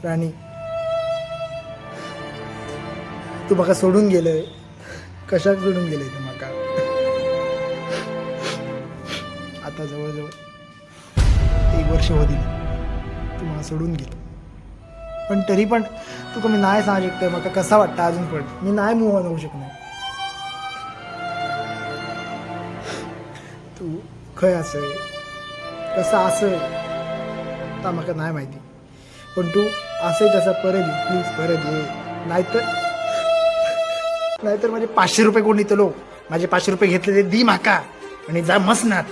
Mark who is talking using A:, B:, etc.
A: राणी, तू म्हाका सोडून गेलय. कशाक सोडून गेलय तूं म्हाका? आता जवळजवळ एक वर्ष हो दिलं तू म्हाका सोडून गेलं. पण तरी पण तुका मी नाही सांगू शकते म्हाका कसा वाटतं. अजून पण मी नाही मूव ऑन होऊ शकणार. तू खंय आसय, कसा आसय ता म्हाका नाही माहिती, पण तू आसय तसा परत ये, प्लीज परत ये. नाहीतर नाहीतर माझे 500 रुपये कोण दितलो? माझे 500 रुपये घेतले ते दी म्हाका आणि जा मसनात.